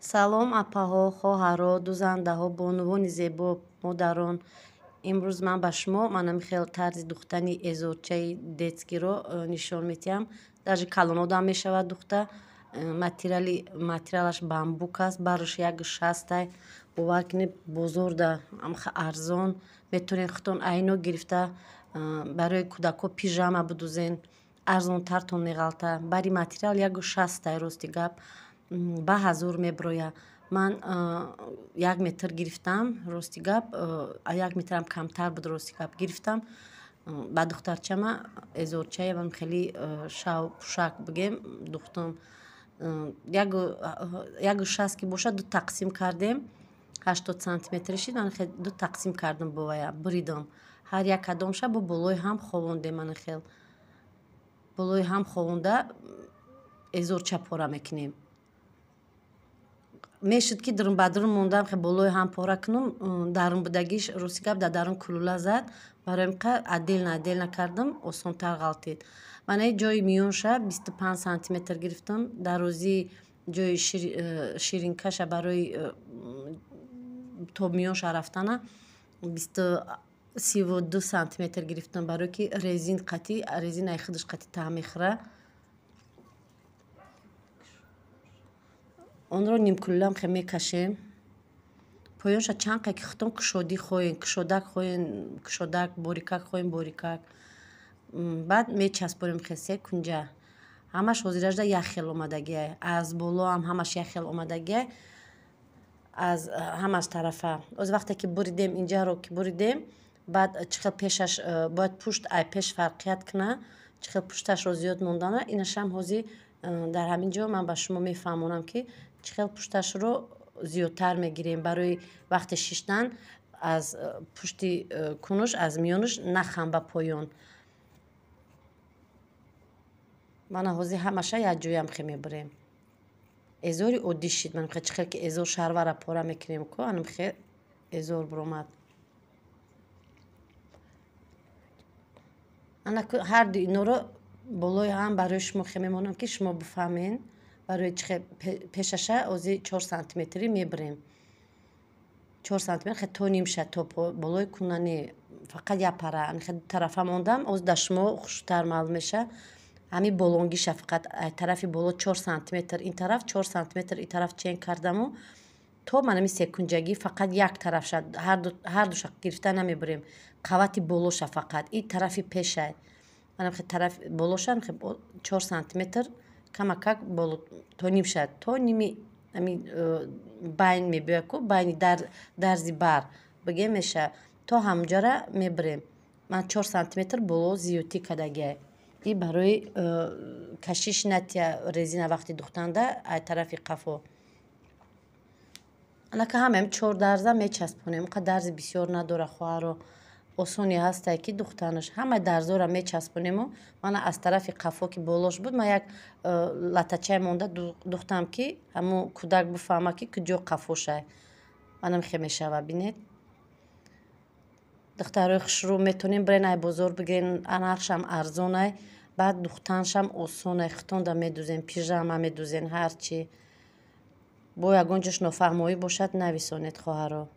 Салом, апаҳо, хоҳаро, дузандаҳо, бонувони зебо, модарон. Имрӯз ман ба шумо манами хел тарзи духтани эзорчаи детскийро нишон медиҳам. Даже калонодам мешавад духта. Материалаш бамбук аст, барш як шастай. Бовар кунед, бозорда амха арзон метавонед худтон айно гирифта барои кӯдакҳо пижама бидузен, арзонтартон меғалта. Бари материал ягу шастай, рости гап, ба ҳазур меброя. Ман 1 метр гирифтам, рости гап, 1 метрам камтар буд, рости гап, гирифтам ба духтарчама эзорчаи ман хеле шав пӯшак бигем духтам. Ягу шаст ки бошад, ду тақсим кардем, 80 сантиметр шид. Ман хел ду тақсим кардам, бовая буридам. Ҳар як кадомша бо болои ҳам ховондем, ман хел болои ҳам ховонда эзорча пора мекунем. Мешуд ки дурун ба дурун мондам, хел болои ҳам пора кунам, дарун будагиш, рости гап, дар дарун кулула зад. Барои ин отдельно отдельно кардам, осонтар ғалтид. Ман ай ҷои миёнша 25 сантиметр гирифтам, дарозии ҷои ширинкаша барои то миёнша рафтана 32 сантиметр гирифтам, барои ки резин қати, резин ай худаш қати таъм мехӯра. Онро нимкуллам хе мекашем. Поёнша чанд қа ки худтон кушодӣ хоҳен, кушодак хоҳен, кушодак, борикак хоҳен, борикак. Баъд мечаспонем хе се кунҷа. Ҳамаш ҳозиражда як хел омадагиай. Аз болоам ҳамаш як хел омадагиай. Аз ҳамаш тарафа. Оз вақте ки буридем, инҷаро ки буридем, баъд чӣ хел пешаш бояд пушт ай пеш фарқият куна, чӣ хел пушташро зиёд мондана, инашам ҳозир дар ҳамин ҷо ман ба шумо мефаҳмонам, ки чӣ хел пушташро зиёдтар мегирем барои вақти шиштан аз пушти кунуш, аз миёнуш нахам ба поён. Мана ҳозир ҳамаша якҷоям хе мебурем. Эзори оддӣ шид. Ман чӣ хел ки эзор шарвара пора мекунем ку, анам хе эзор буромад. Ана ҳар ду иноро болои ҳам барои шумо хе мемонам, ки шумо бифаҳмен. Барои чӣ хел пешаша ози 4 сантиметрӣ мебурем. 4 сантиметр хе то нимша, то болои куна не, фақат як пара. Ани хе ду тарафа мондам, оз дар шумо хуштар маълум меша. Ҳамин болонгиша фақат ай тарафи боло 4 сантиметр ин тараф, 4 сантиметр ин тараф чен кардаму то манами секунҷагӣ фақат як тарафша, ҳар душа гирифта намебурем. Қавати болоша фақат ин тарафи пешай. Манам хе тараф болоша хе 4 сантиметр камакак боло то нимша, то ними ами байн мебиёяд ку, байни дарзи бар бигем меша, то ҳамҷара мебурем. Ман 4 сантиметр боло зиёдтӣ кардагиай. И барои кашиш натия резина вақти духтанда ай тарафи қафо. Анака ҳамаам 4 дарза мечаспонем. Қа дарзи бисёр надора, хоҳаро, осоне ҳастай ки духтанаш. Ҳамаи дарзора мечаспонему мана аз тарафи қафо ки болош буд, ман як латачай монда духтам, ки ҳамун кӯдак бифаҳма, ки куҷо қафошай. Манам хе мешава, бинед. Духтарои хушрӯ, метонем бирен ай бозор бигирен, нархшам арзонай, баъд духтаншам осонай, худтонда медузен, пижама медузен, ҳар чи. Бо ягон ҷош нофаҳмоӣ бошад, нависонед, хоҳаро.